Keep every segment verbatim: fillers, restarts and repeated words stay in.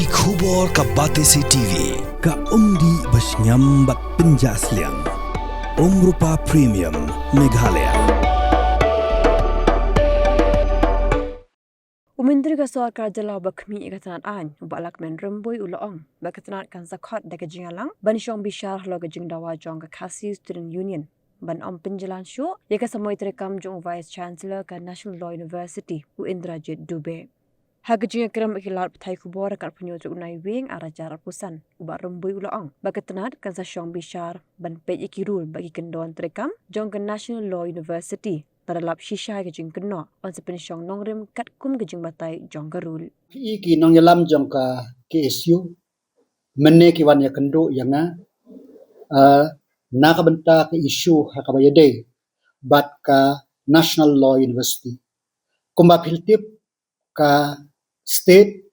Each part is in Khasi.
Ki khubor ka Batesi T V, ka umdih ba shngiam bad pynjah sliang. Umrupa Premium, Meghalaya. U Myntri ka Sorkar Jylla uba khmih ïa ka tnad aiñ, u Bah Lahkmen Rymbui u la ong ba ka tnad kan sa khot da ka jingïalang ban shong bishar halor ka jingdawa jong ka Khasi Student Union ban ym pynjlan shuh ïa ka samoi treikam jong u Vice Chancellor ka National Law University, u Indrajit Dube. Ha ka jingïakren bad ki lad pathai khubor ha ka arphew tarik u Naiwieng arhajar arphew san, u Bah Rymbui u la ong ba ka tnad kan sa shong bishar ban peit ïa ki rule bad ki kyndon treikam jong ka National Law University, lada lap shisha ïa ka jingkynnoh, yn sa pynshong nongrim katkum ka jingbatai jong ka rule. Phi ki nongïalam jong ka K S U, mynne ki wan ïakynduh ïa nga, ah, na ka bynta ka issue ha kaba ïadei bad ka National Law University. Kumba phi la tip, ka state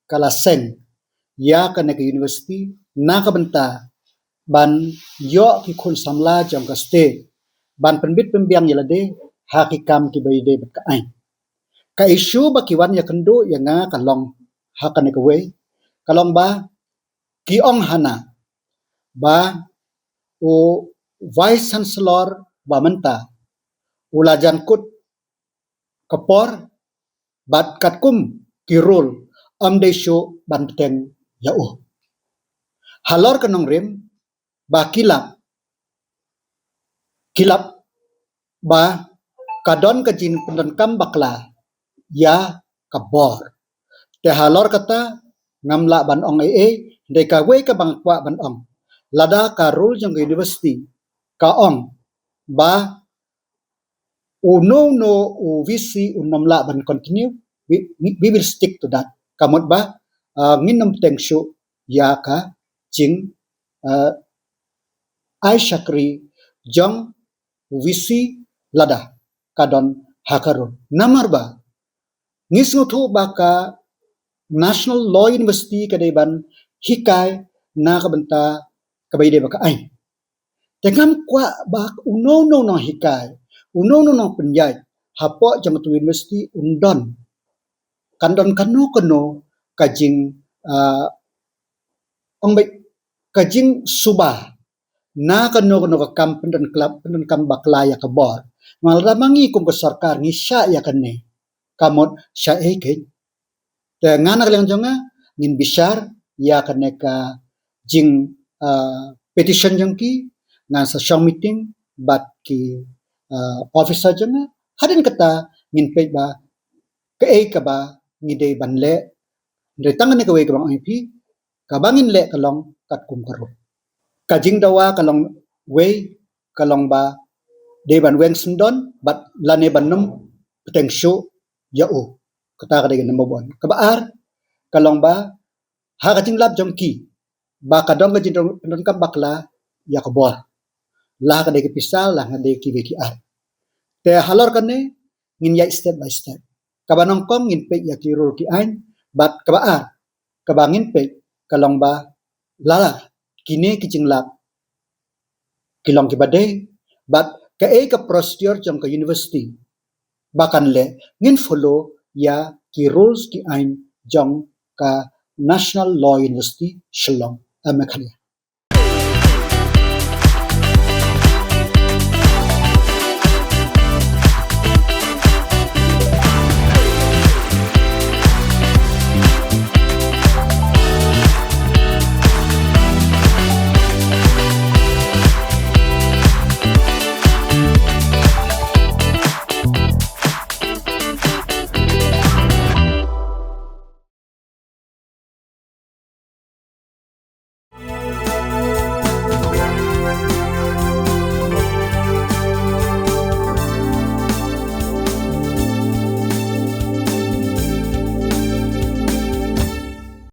ka la seng ïa kane ka university na ka bynta ban ïoh ki khun samla jong ka state ban pynbit pynbiang ïa lade ha ki kam kiba ïadei bad ka aiñ. Ka issue ba ki wan ïakynduh ïa nga ka long ha kane kawei, ka long ba ki ong hana ba u Vice Chancellor ba mynta u la jan kut ka por bad katkum ki rule, ym dei shuh ban bteng ïa u. Halor ka nongrim ba ki lap, ki lap ba ka don ka jingpyndonkam bakla ïa ka bor. Te halor kata ngam lah ban ong ei ei, hynrei kawei kaba nga kwah ban ong, lada ka rule jong ka university ka ong ba uno uno u V C un ym lah ban continue, we, we will stick to that. Ka mut ba, ah, ngin ym bteng shuh ïa ka jing, ah, ai shakri jong u V C lada ka don ha ka rule. Namar ba ngi sngewthuh ba ka National Law University ka dei ban hikai na ka bynta kaba ïadei bad ka aiñ. Te ngam kwah ba uno uno u nonghikai, uno uno u nongpynïaid hapoh jong ka university un don, kan don kano kano ka jing, ah, ong beit, ka jingsuba na kano kano ka kam pyndonkam, pyndonkam bakla ïa ka bor. Namar lada ma ngi kum ka sorkar ngi shah ïa kane, ka mut shah ei keiñ. Te nga na ka liang jong nga ngin bishar ïa kane ka jing, ah, petition jong ki, ngan sa shong meeting bad ki, ah, officer jong nga. Hadien kata ngin peit ba kaei kaba ngi dei ban leh. Hynrei tang kane kawei kaba nga ong ïa phi, kaba ngin leh ka long katkum ka rule. Ka jingdawa ka long wei, ka long ba dei ban weng syndon bad lane ban ym bteng shuh ïa u. Kata ka dei ka number one. Kaba ar ka long ba ha ka jinglap jong ki ba ka don ka jingpyndonkam bakla ïa ka bor, la ka dei ka pisa, la ka dei kiwei ki ar. Te halor kane ngin ïaid step by step. Kaba nyngkong ngin peit ïa ki rule ki aiñ, bad kaba ar kaba ngin peit ka long ba la la kine ki jinglap ki long kiba dei, bad kaei ka procedure jong ka university ba kan leh, ngin follow ïa ki rules ki aiñ jong ka National Law University Shillong, eh, Meghalaya.